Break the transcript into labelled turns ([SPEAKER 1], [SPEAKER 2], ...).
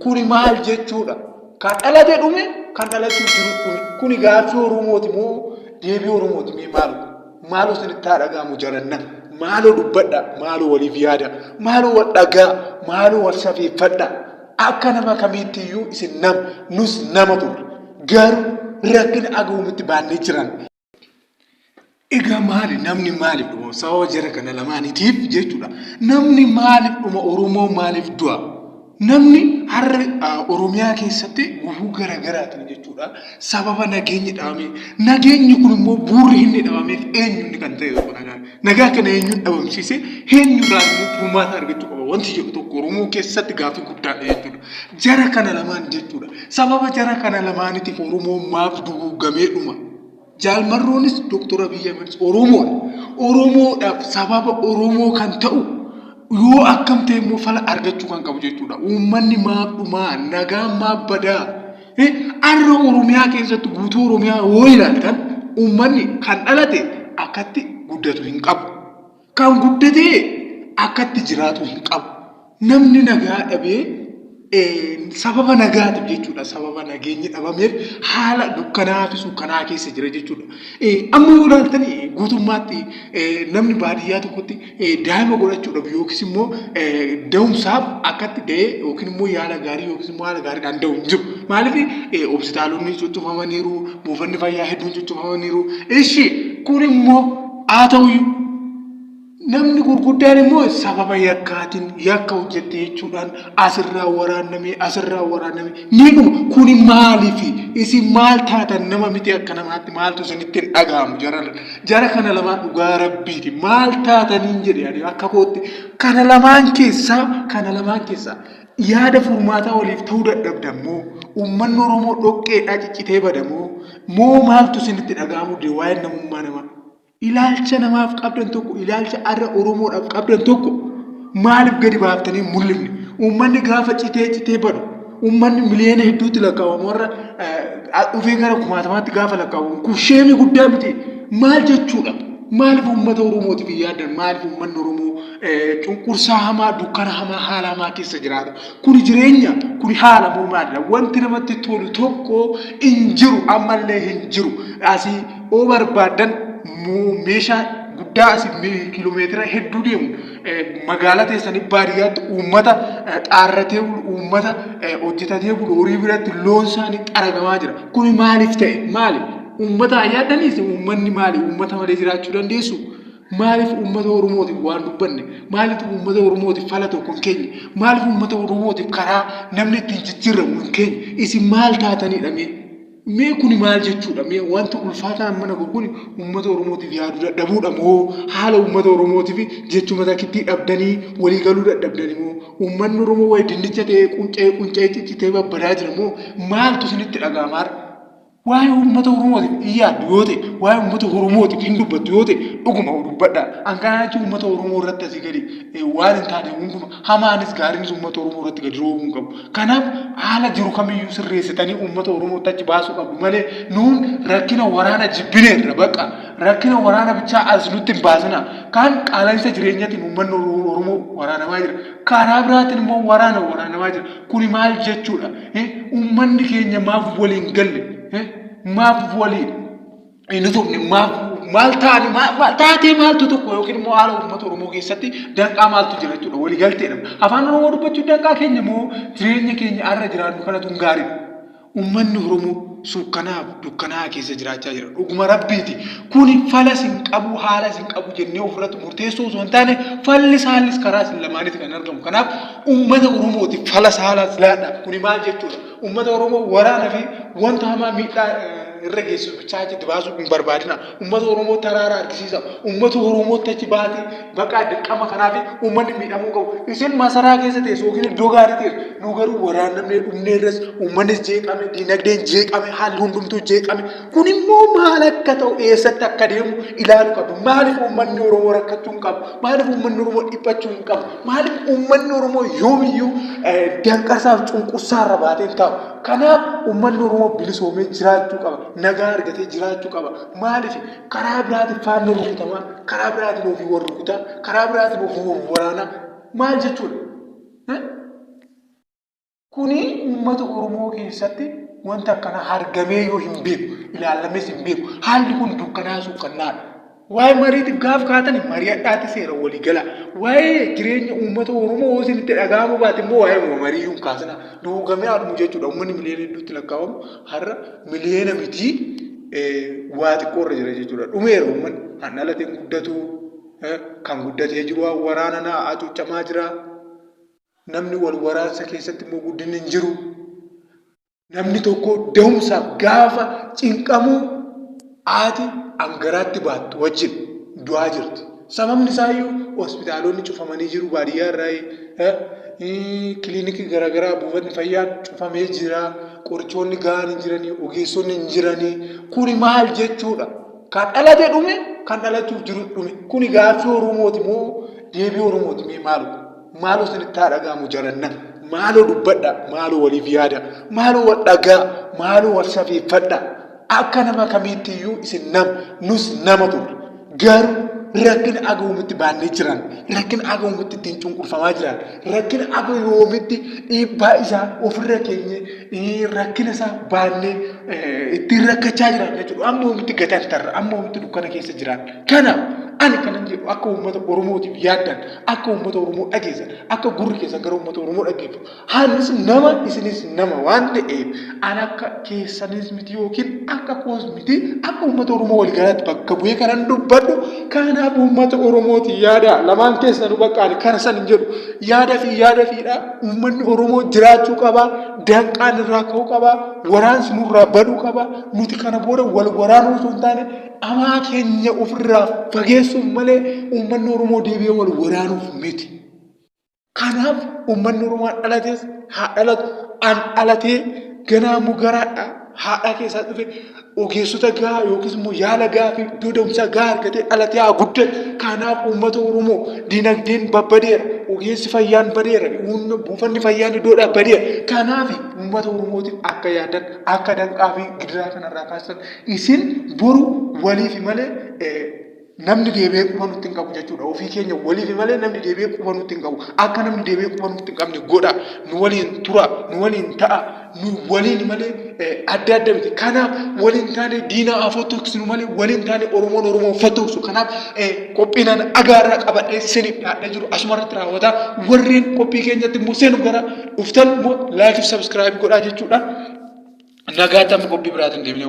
[SPEAKER 1] Kuni maal jechuudha? Kan dhalate dhume, kan dhalachuuf jiru dhume. Kuni gaaffii Oromooti moo deebii Oromooti mee maaloo? Maaloo isinitti haa dhaga'amu jaranna. Maaloo dubbadha, maaloo waliif yaada, maaloo wal dhagaa, maaloo wal safeeffadha. Akka nama kamiitti iyyuu isin nama, nus nama turre. Garuu rakkina aga'uumitti baannee jiran. Egaa maali namni maaliif dhuma sababa jara kana lamaaniitiif jechuudha. Namni maaliif dhuma Oromoo maaliif du'a? Namni har'a Oromiyaa keessatti gufuu garaagaraatiin jechuudha sababa nageenyi dhabamee nageenyi kun immoo bu'uurri inni dhabameef eenyu inni kan ta'e tokko nagaa nagaa kana eenyuun dhabamsiise eenyurraa immoo furmaata argachuu qaba wanti jedhu tokko Oromoo keessatti gaaffii guddaadha jechuudha. Jara kana lamaan jechuudha. Sababa jara kana lamaaniitiif Oromoon maaf duguugamee dhuma? Jaal Marroonis Doktor Abiy Ahmedis Oromoodha. Oromoodhaaf sababa Oromoo kan ta'u yoo akkam ta'e immoo fala argachuu kan qabu jechuudha. Uummanni maaf dhumaa? Nagaan maaf badaa? Har'a Oromiyaa keessatti guutuu Oromiyaa yoo ilaaltan uummanni kan dhalate akkatti guddatu hin qabu. Kan guddatee akkatti jiraatu hin qabu. Namni nagaa dhabee sababa nagaatiif jechuudha. Sababa nageenyi dhabameef haala dukkanaa fi sukkanaa keessa jira jechuudha. Amma yoo ilaaltan guutummaatti namni baadiyyaa tokkotti daa'ima godhachuudhaaf yookiis immoo da'umsaaf akkatti da'ee yookiin immoo yaala gaarii yookiis immoo haala gaariidhaan da'u hin jiru. Maaliif hospitaalonni cuccufamaniiru, buufanni fayyaa hedduun cuccufamaniiru. Ishi kun immoo haa ta'uyyuu Namni gurguddaan immoo sababa yakkaatiin yakka hojjette jechuudhaan asirraa waraannamee asirraa waraannamee ni dhuma. Kuni maaliifi? Isin maal taatan nama miti akka namaatti maaltu isinitti hin dhaga'amu jara jara kana lamaan dhugaa rabbiiti maal taataniin jedhe ani akka kootti kana lamaan keessaa kana lamaan keessaa yaada furmaataa waliif ta'uu dadhabdan moo uummanni Oromoo dhoqqeedhaa ciccitee bada moo moo maaltu isinitti dhaga'amuu dide waa'een namummaa namaa? Ilaalcha namaaf qabdan tokko, ilaalcha har'a Oromoodhaaf qabdan tokko maaliif gadi baaftanii hin mul'ifne? Uummanni gaafa citee citee badu, uummanni miliyoona hedduutti lakkaa'amu warra dhufee gara kumaatamaatti gaafa lakkaa'amu kun sheemii guddaa miti. Maal jechuudha? Maaliif uummata Oromootiif hin yaaddan? Maaliif uummanni Oromoo cunqursaa hamaa, dukkana hamaa, haala hamaa keessa jiraata? Kuni jireenya, kuni haala moo maalidha? Wanti namatti tolu tokko hin jiru, ammallee hin jiru. Asii oo barbaaddan meeshaa guddaa asii kiiloomeetira hedduu deemu magaalaa teessanii baadiyyaatti uummata xaarratee bulu, uummata hojjetatee bulu horii biratti loon isaanii xaragamaa jira. Kuni maaliif ta'e? Maali? Uummata yaaddaniis uummanni maali? Uummata malee jiraachuu dandeessu? Maaliif uummata Oromootiif waan dubbanne? Maaliif uummata Oromootiif fala tokko hin keenye? Maaliif uummata Oromootiif karaa namni ittiin jijjiirramu hin keenye? Isin maal taatanidha mee? Mee kuni maal jechuudha? Mee wanti ulfaataan amma nagu kuni uummata Oromootiif yaaduu dadhabuudha moo haala uummata Oromootiif jechuma takkittii dhabdanii walii galuu dadhabdanii moo uummanni Oromoo wayi dinnicha ta'ee qunca'ee qunca'ee ciccitee babbadaa jira moo maaltu isinitti dhaga'ama har'a? Waa'ee uummata Oromootiif hin yaaddu yoo ta'e, waa'ee uummata Oromootiif hin dubbattu yoo ta'e, dhuguma dubbadha. An kanaa jechuun uummata Oromoo irratti asii gadi waan hin taane hunduma hamaanis gaariinis uummata Oromoo irratti gadi roobuu hin qabu. Kanaaf haala jiru kamiyyuu sirreessitanii uummata Oromootti achi baasuu qabdu malee nuun rakkina waraana jibbineerra baqa. Rakkina waraana bichaa as nutti hin baasinaa. Kaan qaala'insa jireenyatiin uummanni Oromoo waraanamaa jira. Karaa biraatiin immoo waraana waraanamaa jira. Kuni maal jechuudha? Uummanni keenya maaf waliin galle? Maaf waliin hin utubne? Maaf maal taane maal taatee maaltu tokko yookiin immoo haala uummata Oromoo keessatti danqaa maaltu jira jechuudha walii galteedha. Afaan Oromoo dubbachuun danqaa keenya moo jireenya keenya har'a jiraannu kanatu hin gaariidha. Uummanni Oromoo sukkanaaf dukkanaa keessa jiraachaa jira. Dhuguma Rabbiiti. Kuni falas hin qabu, haalas hin qabu jennee ofirratti murteessuu osoo hin taane falli saallis karaa isin lamaaniiti kan argamu. Kanaaf uummata Oromootiif fala saalaas laadha. Kuni maal jechuudha? Uummata Oromoo waraana fi wanta hamaa miidhaa irra geessisu bichaa achitti baasuu hin barbaadina. Uummata Oromoo taraara argisiisa. Uummata Oromootti achi baatee baqaa dirqama kanaaf uummanni miidhamuu qabu. Isin masaraa keessa teessu yookiin iddoo gaarii teessu. Nu garuu waraannamnee dhumnee irras uummannis jeeqame, diinagdeen jeeqame, haalli hundumtuu jeeqame. Kun immoo maal akka ta'u eessatti akka deemu ilaaluu qabdu. Maaliif uummanni Oromoo rakkachuu hin qabu? Maaliif uummanni Oromoo dhiphachuu hin qabu? Maaliif uummanni Oromoo yoomiyyuu danqarsaaf cunqursaa irra baatee hin taa'u? Kanaaf uummanni Oromoo bilisoomee jiraachuu qaba. Nagaa argatee jiraachuu qaba. Maaliif karaa biraatiin faannoo rukutamaa, karaa biraatiin ofii wal rukutaa, karaa biraatiin ofii wal waraanaa maal jechuudha? Kuni uummata Oromoo keessatti wanta akkanaa argamee yoo hin beeku, ilaalamees hin beeku. Haalli kun dukkanaa sukkannaadha. Waa'ee mariitiif gaaf kaatan mari'adhaati seera walii gala. Waa'ee jireenya uummata Oromoo yoo isinitti dhaga'amuu baate immoo waa'ee marii hin kaasina. Duugamee haadhumu jechuudha. Uummanni miliyoona hedduutti lakkaa'amu har'a miliyoona mitii waa xiqqoo irra jira jechuudha. Dhumeera uummanni. Kan dhalate hin guddatu, kan guddatee jiru waraana na hacuuccamaa jira. Namni wal waraansa keessatti immoo guddinni hin jiru. Namni tokko da'umsaaf gaafa cinqamuu haati hangaraatti baattu wajjin du'aa jirti. Sababni isaayyuu hospitaalonni cufamanii jiru baadiyyaa irraa, kiliinikii garaagaraa buufatni fayyaa cufamee jira, qorichoonni gahaan hin jiranii, ogeessonni hin jiranii. Kuni maal jechuudha? Kan dhalate dhume, kan dhalachuuf jiru dhume. Kuni gaaffii Oromooti moo deebii Oromooti mee maaloo? Maaloo isinitti haa dhaga'amu jaranna. Maaloo dubbadha. Maaloo waliif yaada. Maaloo wal dhagaa. Maaloo wal safeeffadha. Akka nama kamiitti iyyuu isin nama, nus nama turre. Garuu rakkina aga yoomitti baannee jiran, rakkina aga yoomitti ittiin cunqurfamaa jiran, rakkina aga yoomitti dhiibbaa isaa ofirra keenye, rakkina isaa baannee ittiin rakkachaa jiran jechuudha. Amma yoomitti gatantarra, amma yoomitti dukkana keessa jiran. Kanaaf ani kanan jedhu akka uummata Oromootiif yaaddan, akka uummata Oromoo dhageessan, akka gurri keessan gara uummata Oromoo dhaggeeffatu. Anis nama isinis nama waan ta'eef an akka keessanis miti yookiin akka koos miti, akka uummata Oromoo waliigalaatti bakka bu'ee kanan dubbadhu. Kanaaf uummata Oromooti yaada lamaan keessanuu bakka ani kana san hin jedhu yaada fi yaada fiidha. Uummanni Oromoo jiraachuu qaba, danqaan irraa ka'uu qaba, waraansi nurraa baduu qaba. Nuti kana booda wal waraanuu osoo hin taane Amaa keenya ofirraa fageessuuf malee uummanni Oromoo deebi'ee wal waraanuuf miti. Kanaaf uummanni Oromoo dhalates haa dhalatu, an dhalatee ganaa immoo garaadha haadhaa keessaa dhufe ogeessota gahaa yookiis immoo yaala gahaa fi iddoo da'umsaa gahaa argatee dhalatee haa guddatu. Kanaaf uummata Oromoo dinagdeen babbadeera, ogeessi fayyaan badeera, buufanni fayyaan iddoodhaa badeera. Kanaaf uummata Oromootiif akka yaadan, akka danqaa fi gidiraa kanarraa kaasan. Isin boru waliifi malee namni deebi'ee quba nutti hin qabu jechuudha. Ofii keenya waliifi malee namni deebi'ee quba nutti hin qabu. Akka namni deebi'ee quba nutti hin qabne godha. Nu waliin tura, nu waliin ta'a, nu waliin malee adda adda miti. Kanaaf waliin taane diina haa fottoqsinu malee waliin taane Oromoon Oromoo fottoqsu. Kanaaf qophiin ani agaarraa qabadhee isiniif dhiyaadhee jiru asumarratti raawwata. Warreen qophii keenyatti immoo seenu gara dhuftan immoo laayikii fi sabiskiraayib godhaa jechuudha. Nagaatti amma qophii biraatiin deebinee.